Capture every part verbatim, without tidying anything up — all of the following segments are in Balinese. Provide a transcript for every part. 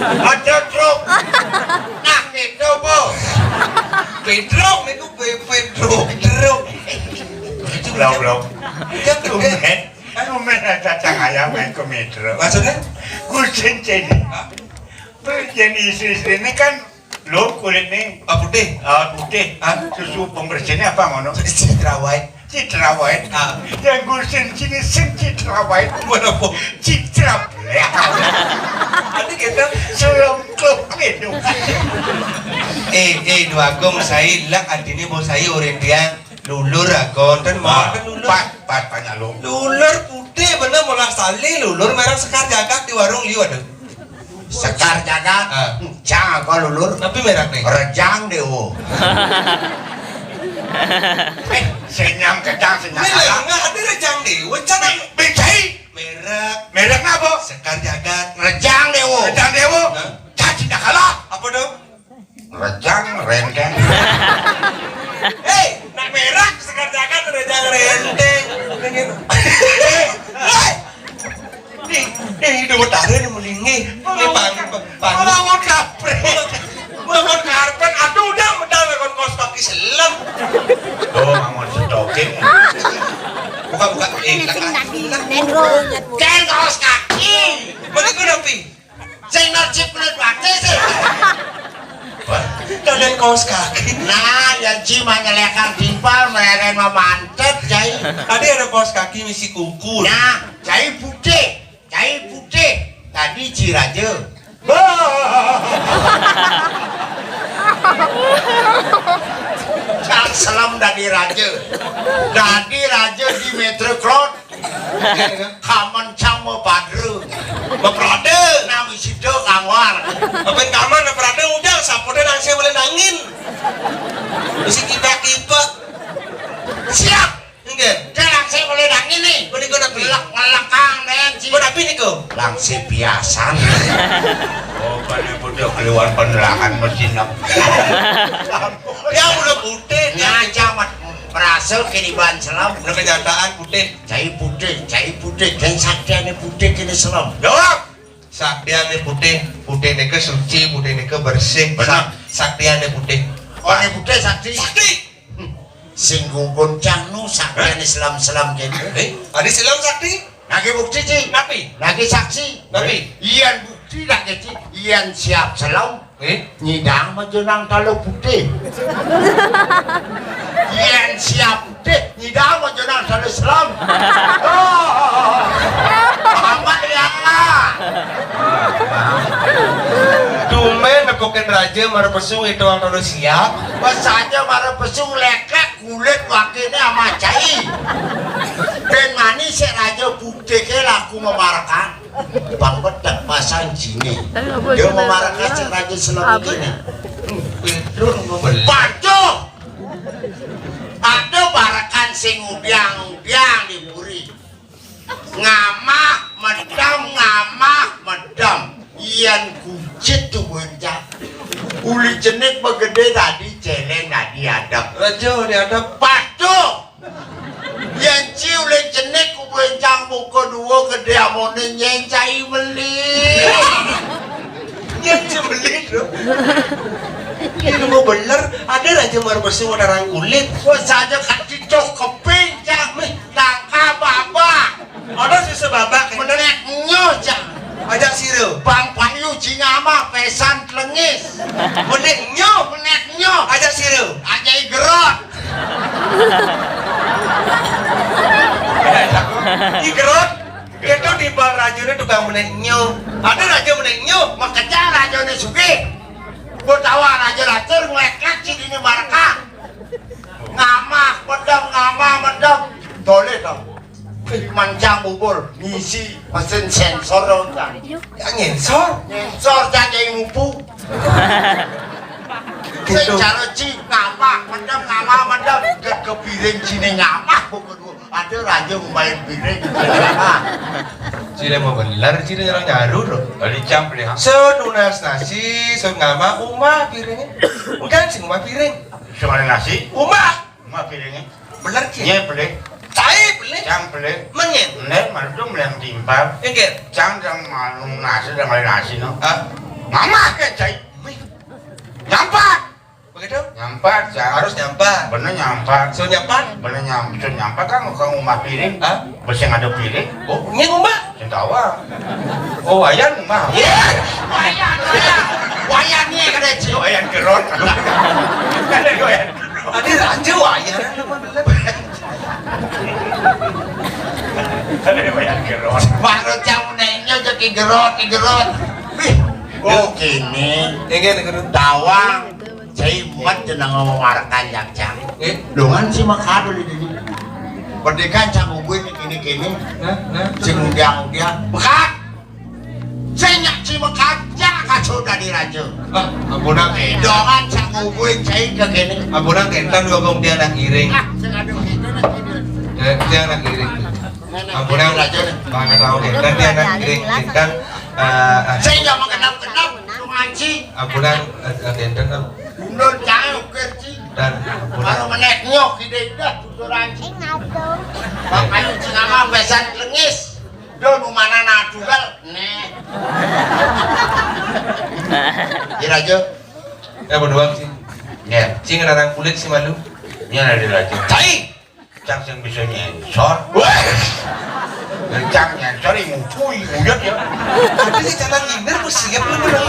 Aja truk. Nah, Pedro, Bu. Pedro, niku Pe-, Pedro. Pedro. Blok, blok. Tumben. Tumben ada cang ayam main ke Metro. Maksudnya? Kucing cini. Hah? Yang istri-istri ini kan lo kulitnya. Ah, putih. Ah, putih. Ah, susu pembersihnya apa ngono? Citra White. Citra White. Ah. Yang gusin sini sing Citra White. Mana, Bu? Citra Black. Ada kita sulam klub itu. Eh, eh, Dwagung, saya lak artinya, Bu, saya orang dia lulur, Agon. Kan mau kan lulur. Pat, pat, banyak lo. Lulur putih bener, malah sali lulur merek Sekar Jagat di warung liu ada. Sekar Jagat. Ah. Cang aku lulur. Tapi merek nih. Rejang deh, oh. Eh, senyam kejang, senyam. Ini lah, nggak ada Rejang deh. Wacana. Becai. Merek. Merek apa? Sekar Jagat. Rejang deh, oh. Rejang deh, oh. Hah? Caci dah kalah. Apa dong? Rejang renteng. Hei, nak merek Sekar Jagat Rejang renteng. Ini gitu. Eh, eh. Nih, nih, itu utara nih melingih. Ini pang-, pang-, bangun kaprek. Bangun karpet, aduh, udah, udah, bangun kos kaki selem. Oh, bangun stoking. Buka, buka. Eh, ini sing tadi, nego. Kan kaos kaki. Mana gue napi? Sing najib kulit batis sih. Kalian kaos kaki. Nah, ya ji menyelekang timpal, mereren memantet, jai. Tadi ada kaos kaki misi kuku. Nah, jai putih. Cai putih, tadi ci raja. Bah. Cang selem dadi raja. Dadi raja di Metro Crowd. Kamen cang mau padre. Mau prade. Nami sida kangwar. Apa kamen prade udah, sapode langsung boleh nangin. Mesti kita-kita. Siap. Nggih. Kan langsung mulai nangin nih. Menika napi? Lek ngelekang, men, ci. Menapi niku? Langsung biasan. Oh, kan ibu dia keluar penelahan mesin apa? Ya, udah putih. Nah, jamat merasa kini ban selem. Udah kenyataan putih. Cai putih, cai putih. Dan saktiane putih kini selem. Jawab. Saktiane putih, putih nika suci, putih nika bersih. Benar. Sak-, saktiane putih. Oh, ini putih sakti. Sakti. Sing gugun cang nu saktiane selam-selam kene. Eh, ada selam sakti? Lagi bukti, Ci. Napi? Lagi saksi. Napi? Iyan bukti lagi, Ci. Iyan siap selam. Eh? Nyidang majenang talo putih. Iyan siap putih, nyidang majenang talo selam. Oh, amat ya. Tumben nepukin raja mara pesu itu orang talo siap. Pas aja mara pesu lekek kulit wakilnya sama cai. Ben manis sik raja putih ke laku memarekan. Bang Bedak pasang jine. Dia memarekan sik raja selama ini. Pedro ngomong. Waduh. Ada barekan sing udiang-udiang di puri. Ngamah medem, ngamah medem. Iyan kucit tuh bocah. Uli jenik begede tadi celeng tadi adep. Raja di adep. Patuh. Yen ci uli jenik bocah muka dua gede amone nyencai meli. Nyencai meli, Bro. Ini mau bener, ada raja marbesu warna kulit. Wah, saja kaki cok keping, cah. Meh, tangka babak. Ada susu babak, ya? Menek nyoh, cah. Ajak sira. Bang Payu jingama pesan telengis. Menek nyoh. Menek nyoh. Ajak sira. Ajak igerot. Igerot. Itu di bang rajane tukang menek nyoh. Ada raja menek nyoh. Makanya rajane sugih. Mbok tawa raja lacur nglekat sing dini marka. Ngamah medem, ngamah medem. Dole to. Mancang bubur ngisi mesin sensor dong, Cang. Ya, nyensor. Nyensor, Cang, jadi mupu. Sing gitu. Cara ci ngamah medem, ngamah medem. Ke, kepiring sini ngamah buku dua. Ada raja main piring. Cile mau bener, cile orang nyaru loh. Balik jam beli, ha? Senunas nasi, sun ngama, umah piringnya. Udah sih umah piring. Cuma nasi? Umah. Umah piringnya. Bener, Ci? Iya, beli. Cai beli. Cang beli. Menyen. Nek, malu tuh beli yang timpal. Enggak. Cang, cang malu nasi, udah beli nasi, no. Ah. Mama ke cai. Nyampat. Begitu? Nyampat, ya. Harus nyampat. Bener nyampat. So nyampat? Bener nyampat. So nyampat kan ke rumah piring. Hah? Besi ada piring. Oh, ini rumah? Sing tawa. Oh, wayan rumah. Iya. Wayan, wayan. Wayan ni kada cik. Wayan gerot. Kada wayan gerot. Tadi raja wayan. Kada wayan gerot. Baru jauh nengnya jadi gerot, gerot. Wih. Oh, kini. Ingin gerot. Tawang. Cai mat jeneng ngomong warakan jang-jang. Eh? Dongan si makadul ini. Pendikan cang ubuin kini-kini. Nah, nah. Sing udiang-udiang. Bekat. Sing nyak si bekat. Cang kacu dadi raja. Ah, ampunang. Dongan cang ubuin cai ke kini. Ampunang, enten dua kong dia anak iring. Ah, sing ada gitu nak kini. Eh, dia anak iring. Ampunang. Raja. Banget tahu enten dia anak iring. Enten, eh, ah. Sing jangan kenap-kenap. Dongan si. Ampunang, eh, eh, enten, am. Gundul cai ukir ci. Dan ampunang. Baru menek nyok ide dah tuturan ci. Makanya ci nama besan lengis. Do nu mana na tunggal. Nih. Ira jo. Ya berdoa sih. Ya. Sing ngarang kulit si malu. Ini ada di raja. Cai. Cang sing bisa nyensor. Wah. Dan cang nyensor yang ngucui, nguyut ya. Tapi si jalan nyindir mesti siap lu bener.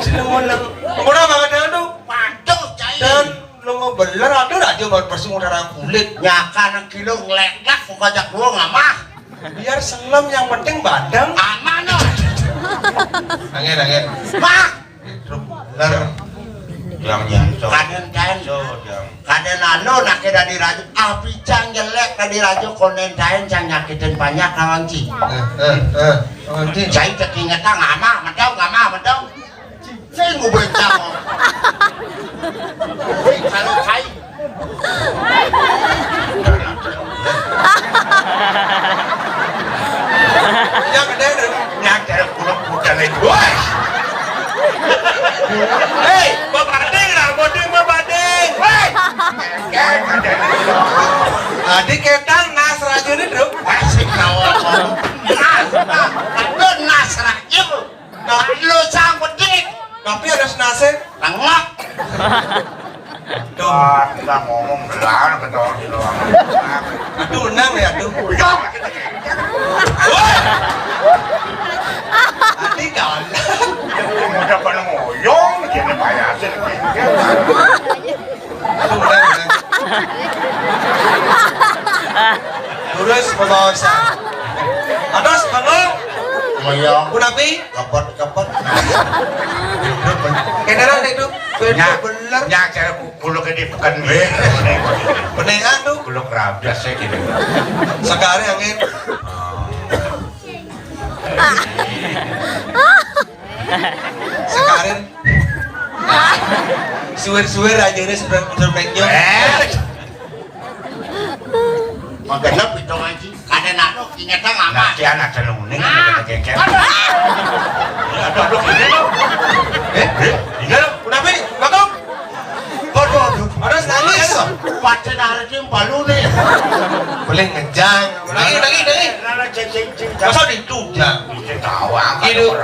Sila mau lem. Murah banget dah tuh. Waduh, cai. Dan lu mau beler, aduh, aja baru bersih mau darah kulit. Nyakan kilo ngeleklak, buka jak gua ngamah. Biar selem, yang penting badeng. Aman, no. Angin, angin. Mak. Itu bener. Yang nyensor. Kaden, kaden. So, yang. Kaden anu, nak dadi raja. Api cang jelek dadi raja, konen kain cang nyakitin banyak lawan ci. Eh, eh, eh. Lawan ci. Cai cek ingetan, ngamah, medau, ngamah, medau. Sing ubeng cang. Sing kalau cai. Yang gede deh. Nyadar kuluk budal itu. Woi. Hei, bebading lah, boding bebading. Hei. Tadi ketang nas rajune, Bro. Masih kawan. Nas, nas, nas rajune. Nah, lu sang bedik. Tapi ada senase. Tengok. Aduh. Ah, kita ngomong belar, ketawa di ruangan. Aduh, menang ya, aduh. Udah, kita kengkek. Woi. Tadi kalah. Udah pada ngoyong, gini payasin. Aduh, menang, menang. Terus, pemirsa. Atas, bangun. Ngoyong. Kunapi? Kepet-kepet. Kendaraan itu. Nya, bener. Nya cara ku-, kuluk di pekan. Eh. Beneran tuh. Kuluk rabies saya gitu. Sekarang angin. Sekarang. Suwer-suwer aja nih, sudah, sudah menyok. Eh. Magenep itu ngaji. Kada nano, ingetnya lama. Nah, dia anak seneng nih, nah. Ada geger. Aduh. Aduh, aduh, ini lo. Eh, eh, ini lo. Kenapa nih? Bagus. Waduh, waduh. Ada nangis. Paten hari ini palu nih. Boleh ngejang. Lagi, lagi, lagi. Nana ceng, ceng, ceng. Masa ditujang? Bisa tahu apa. Hidup.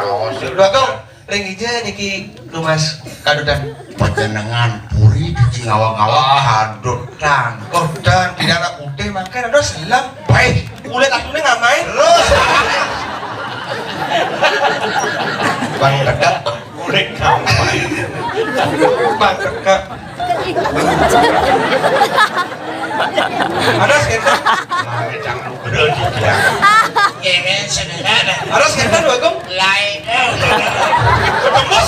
Bagus. Ring ija niki Mas Kadutan. Panjenengan puri di ngawang-ngawang. Kadutan. Kadutan, tidak ada putih, makan ada selam. Baik. Kulit aku ini ngamain. Terus. Bang Tegak. Kulit ngamain. Bang Tegak. Ada sekitar. Nah, jangan lupa dia. Ini sebenarnya. Ada sekitar dua gong. Lain. Tembus.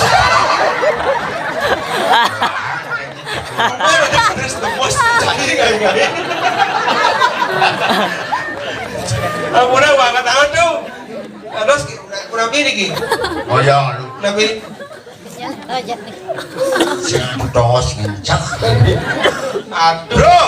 Tembus, tembus. Cari kali-kali. Ampun, banget amat tuh. Terus kurang ini ki. Oh ya, lu. Tapi sing tos ngencak. Aduh. Bro.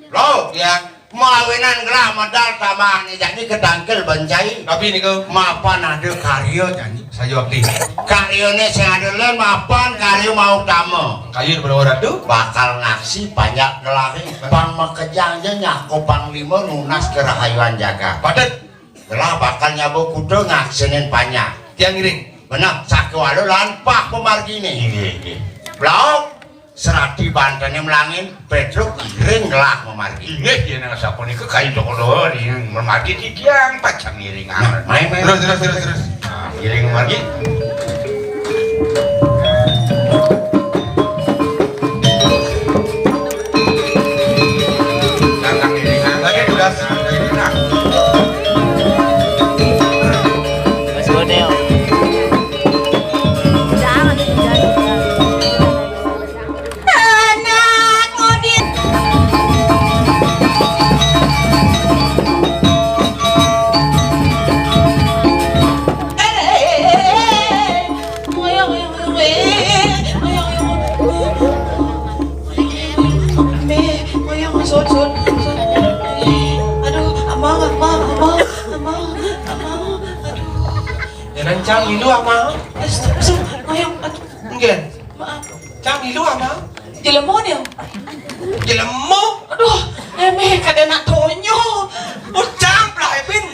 Bro. Ya. Mawinan gelah medal tamah ni jani ketangkil bencai. Tapi niku mapan ada karya jani. Saya waktu. Karyane sing ada len mapan karya mau tama. Kayu bener tuh. Bakal ngaksi banyak gelahe. Pang makejang je nyako panglima nunas kerahayuan jagat. Padet. Gelah bakal nyabo kuda ngaksinin panjang. Tiang ngiring. Nah, sakéwala lan pak pamarginé. Inggih, inggih. Blaok, seradi banténé mlangin, Pétruk iring ngelah pamargi. Inggih, yén sapunika kayun Cokor ing pamargi titiang pacang ngiringan. Nah, main, main. Terus, terus, terus, terus. Nah, iring pamargi. Kakang iringan. Lagi tugas. Nah. Mas Boneo. Jangan, jangan. Anak mudi. Eh, eh, eh, eh, eh. Ngoyong, ngoyong, ngoyong, eh. Ngoyong, ngoyong. Mé, ngoyong, sut, sut, sut. Aduh, amang, amang, amang, amang, amang. Aduh. Jangan cang ilu, amang. Eh, sut, sut, ngoyong, aduh. Enggak. Maaf. Cang ilu, amang. Jelema nih. Jelema? Aduh, émé kadéna donya. Oh, cang, Blah Épin.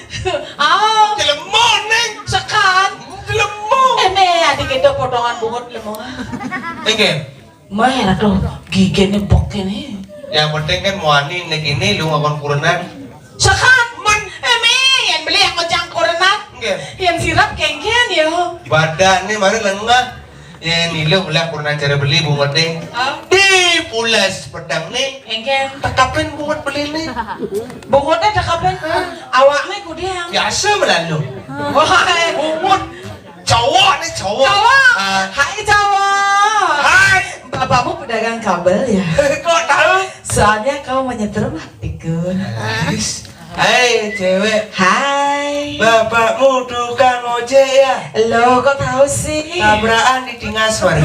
Ah. Jelema, Ning. Sekan. Jelema. Émé, adik itu potongan bungut jelema. Enggak. Mah, aduh, giginé bok ini. Yang penting kan muani nek ini lu ngakon kurenan. Sekan. Men. Émé, yang beli yang ngejang kurenan. Enggak. Yang sirap kéngkén ya. Badanné mari lengah. Yén ilu belah purna cara beli bungut nih. Ah. Di pulas pedang nih. Engkén. Tekapin bungut beli nih. Bungutnya tekapin. Awaknya kudiang. Biasa melalu. Wah. Bungut. Cowok nih, cowok. Cowok. Ah. Hai, cowok. Hai. Bapakmu pedagang kabel ya? Kok tahu? Soalnya kau menyetrum hatiku. Ais. Hai, cewek. Hai. Bapakmu tukang ojek ya? Loh, kok tahu sih? Tabrakan di Dingaswar.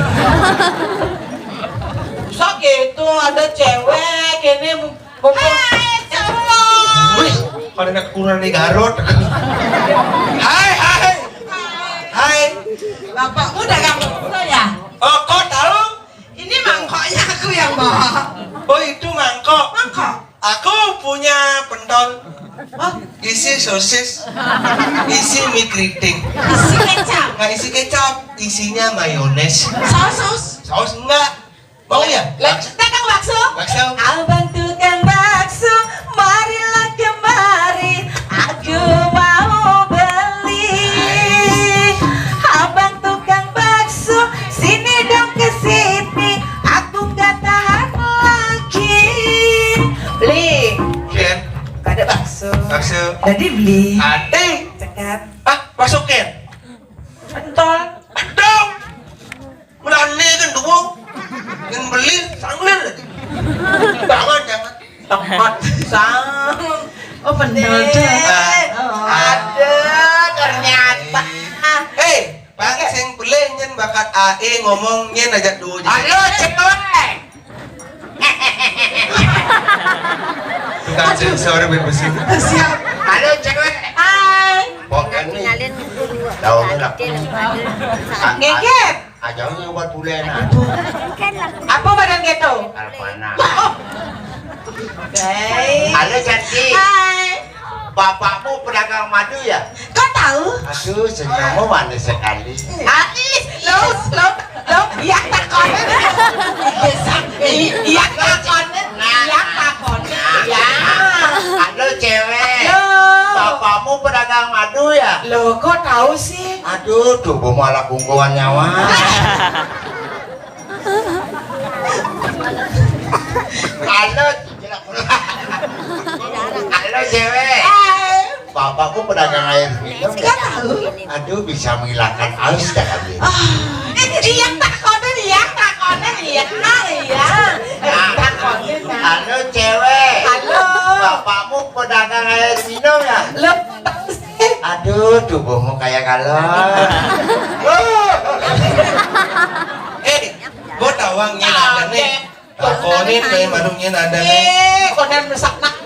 Sok gitu, ada cewek ini mumpung. Hai, cowok. Wih, pada nak kurang di Garut. Hai, hai. Hai. Bapakmu dagang bakso ya? Oh, kok tahu? Ini mangkoknya aku yang bawa. Oh, itu mangkok. Mangkok. Aku punya pentol. Hah? Isi sosis. Isi mie keriting. Isi kecap. Nggak isi kecap, isinya mayones. Saus, saus. Saus enggak. Mau ya? Lah, dagang bakso. Bakso. Abang tukang bakso, marilah kemari, aku mau beli. Abang tukang bakso, sini dong ke sini, aku nggak tahan lagi. Beli. Ken. Ada bakso. Bakso. Jadi beli. Ada. Cekat. Ah, bakso Ken. Pentol. Aduh. Melane kan dua. Yang beli sanglir. Jangan, jangan. Tempat sang. Oh, bener deh. Eh, oh. Ada ternyata. Eh, Bang, sing beli nyen bakat A E ngomong nyen aja dulu. Halo, cewek. Tukang sensor bebas. Siap. Halo, cewek. Hai. Pokoknya nih. Daunnya lah. Ngeket. Aja nyoba tulen, ah. Apa badan gitu? Alpana. Oke. Halo, cantik. Hai. Bapakmu pedagang madu ya? Kok tahu? Aduh, senyummu manis sekali. Ais, lo, lo, lo, yang takonin. Yang takonin, yang takonin, ya. Halo, cewek. Halo. Bapakmu pedagang madu ya? Lo, kok tahu sih? Aduh, tuh malah kungkungan nyawa. Halo, halo, cewek. Bapakku pedagang air minum. Nggak tahu. Aduh, bisa menghilangkan aus dah kali. Ah, eh, iya, takonin, iya, takonin, iya, iya. Takonin, nah. Halo, cewek. Halo. Bapakmu pedagang air minum ya? Lo, aduh, tubuhmu kayak galon. Eh, gua tawang nih, ada nih. Takonin bae manungnya ada nih. Eh, konan mesak nak.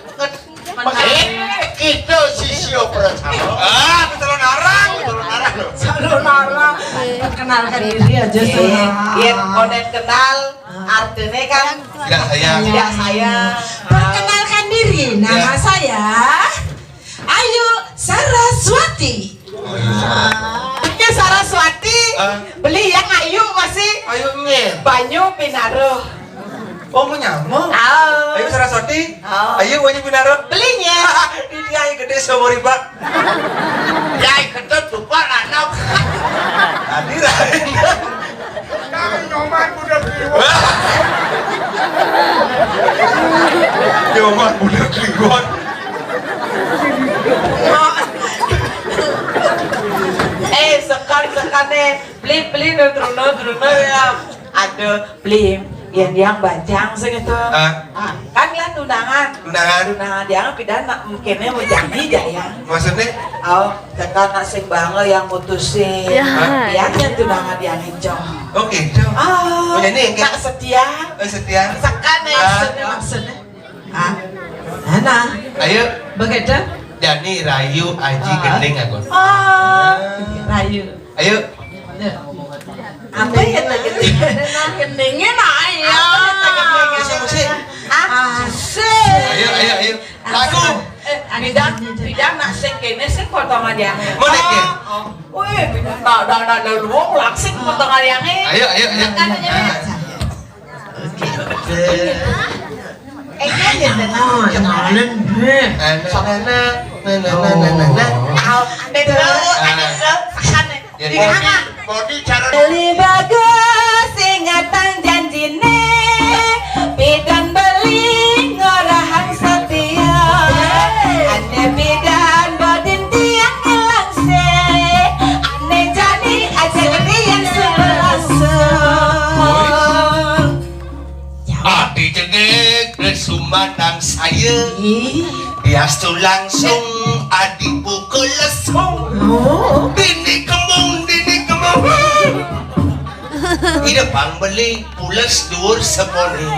Eh, kita sisi operasi. Ah, betul narang, betul narang. Selalu narang. Perkenalkan diri aja, iya, sih. Iya, konan kenal. Artinya kan tidak saya. Tidak saya. Perkenalkan diri, nama saya Ayu Saraswati. Ayu Saraswati. Ayu Saraswati. Beli yang ayu masih. Ayu nyén. Banyu Pinaro. Oh, mau nyamuk. Oh. Ayu Saraswati. Oh. Ayu banyu Pinaro. Belinya. Di dia yang gede seumur ibak. Ya, ikut tuh lupa anak. Tadi lain. Kami nyoman udah beli. Nyoman udah kliwon. Eh, sekan sekan nih. Beli beli no truno truno ya. Aduh, beli yang yang bajang sing itu. Ah. Ah, kan lah tunangan. Tunangan. Tunangan dia pidan nak mungkinnya mau janji jaya. Maksudnya? Oh, sekan nak sing bangga yang mutusin. Ya. Dia yang tunangan dia ngencong. Oh gitu. Oh, oh, ini yang tak setia. Oh, setia. Sekan ya. Ah. Maksudnya, maksudnya. Ah. Mana? Ayo. Begitu. Jani rayu aji gending aku. Oh. Rayu. Ayo. Apa ya tadi? Gendingnya nah ya. Musik, musik. Ah, asik. Ayo, ayo, ayo. Lagu. Eh, bidang, bidang nak sing kene sing potongan yang. Mau deh, ya? Oh. Wih, bidang tak ada ada luang langsing potongan yang. Ayo, ayo, ayo. Katanya. Eh, iya, iya, tenang, tenang. Tenang. Tenang. Tenang. Tenang. Tenang. Tenang. Tenang. Tenang. Tenang. Tenang. Tenang. Jadi, bodi cara beli bagus, ingatan janjine, pidan beli ngorahang setia. Ane pidan bodin tiang ilang se, ane jani aja tiang sebelah. Adi jegeg sumandang saya. Ih. Diastu langsung adi buka lesung. Oh. Dini kemung, dini kemung. Ida pang beli pules dur seponi.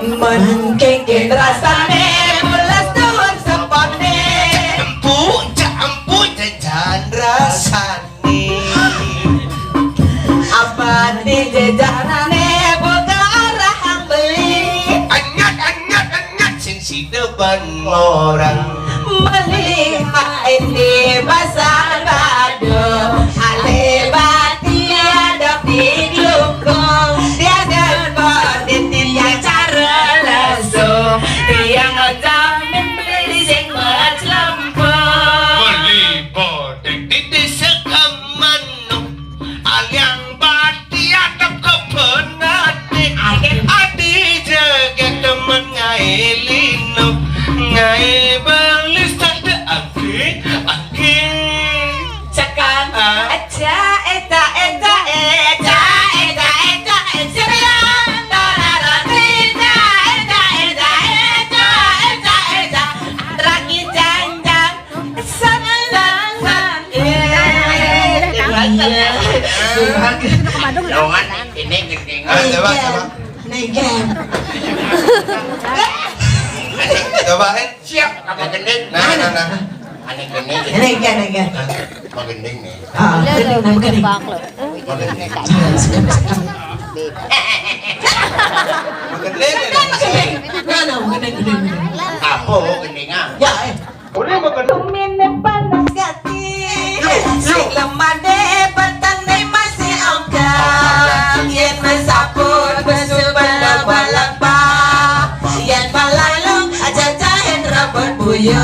Mengkengken rasane pules dur seponi. Empuk, cak empuk, jajan rasane. Abadi jejanane boga arahang beli. Anyat, anyat, anyat, sing sida ban orang. Beli main di pasar bado, ale bati adab di klungkung. Dia dan bodit dia cara lesu, dia ngajamin beli sing maclempung. Beli bodit di desa kaman. Aliang bati adep kebenane. Adi jeget temen ngae lino. Ngae belis tante angki, angki. Sekan. Ah. Eja, eja, eja, eja, eja, eja, eja, eja, eja, eja, eja, eja, eja, eja, eja, eja, eja, ragi janjang. Iya. Iya. Jangan ini gini. Ah, coba, coba. Coba, eh. Siap, apa gending? Nah, nah, nah. Ane gending. Ini kan, ini kan. Apa gending nih? Ah, gending, gending. Apa gending? Gending. Mana gending, gending, gending. Apa gending, ah? Ya, eh. Tumine panas gati. Sing lemane peteng ne masih ongkang. Yen mesaput besu balap-balap. Yen malalung aja jahen rebut buyung.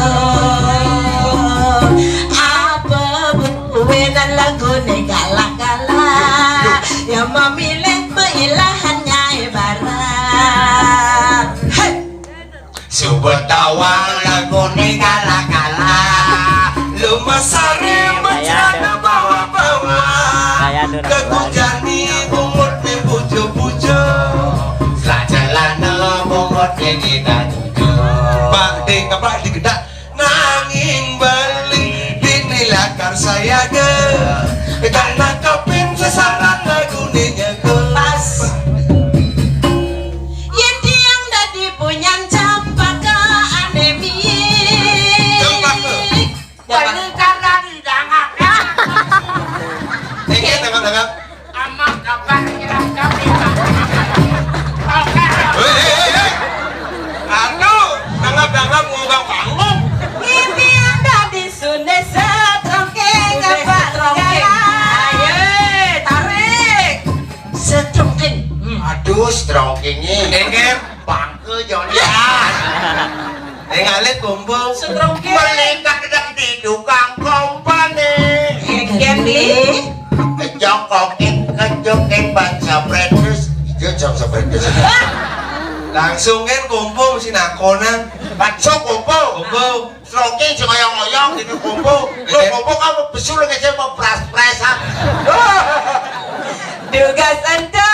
Apa buwenan lagune galak-galak. Yang memilih peilahan nyai barang. Hey! Suba tawang lagune kala-kala. Lumah sari bencana bawa-bawa. Kekujani bungut ni pujo-pujo. Selajah lana bungut ni kita tuju. Pak Dek, Pak Dek, gedak. Nanging beli dini lakar sayaga. Karena kaping sasaran lagune nyekel. Pas. Yen tiang dadi punyan campaka anemi. Campaka. Peningkaran dangak. Tengok, tengok, tengok. Amang kabar ngilang kami. Oke. Hei, hei, hei, hei. Anu, tengok, tengok, ngubah panggung. Ini yang dadi sune setrongke. Sune kabar setrongke. Jalan. Ayo. Strongking-e. Engger. Bangke jodian. Ning alit kumpul. Strongking. Melingkar gedang di tukang kompane. Engger, Li. Kejongkokin, kejokin, baca pretus. Ijo jam sabretus. Langsung kan kumpul mesti nakonan. Bakso kumpul. Kumpul. Strongking sing ngoyong-ngoyong gitu kumpul. Lo kumpul kan besul ngecek mau pras-presan. Dugas ento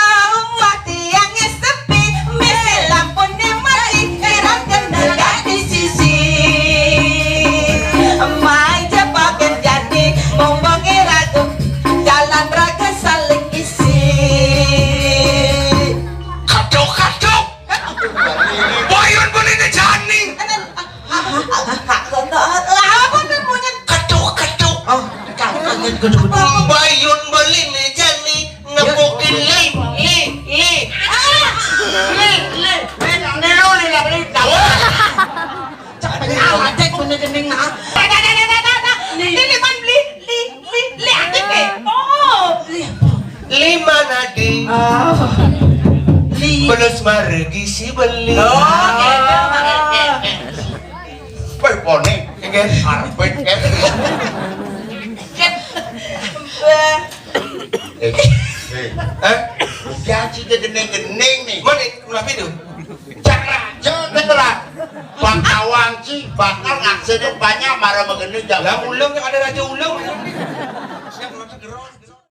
mati yang sepi, mesti lampune mati, irang kendal gak di sisi. Main jebakan jadi, mombongi ragu, jalan raga saling isi. Kaduk, kaduk. Bayun beline jani. Lah, apa namanya? Kaduk, kaduk. Oh, kaduk, kaduk, kaduk. Bayun beline jani, nepukin li, li, li. Ah, li, li, li, li, lu, li, li, li. Wah. Cepet amat, cek, punya gending, nah. Dah, dah, dah, dah, dah, dah, dah. Li. Li, li, man, li, li, li, li, aktif, eh. Oh, li apa? Lima nadi. Oh. Li. Beles maregi si beli. Oh, gitu, Mak. Woi, poni. Nggih. Arep, kan? Cek. Mbah. Eh, eh. Hah? Janji ke gending-gending nih. Mana? Kenapa itu? Cak raja, cak raja. Bang Awang Ci bakal ngaksinin banyak marang megene jam. Lah, ulung yang ada raja ulung.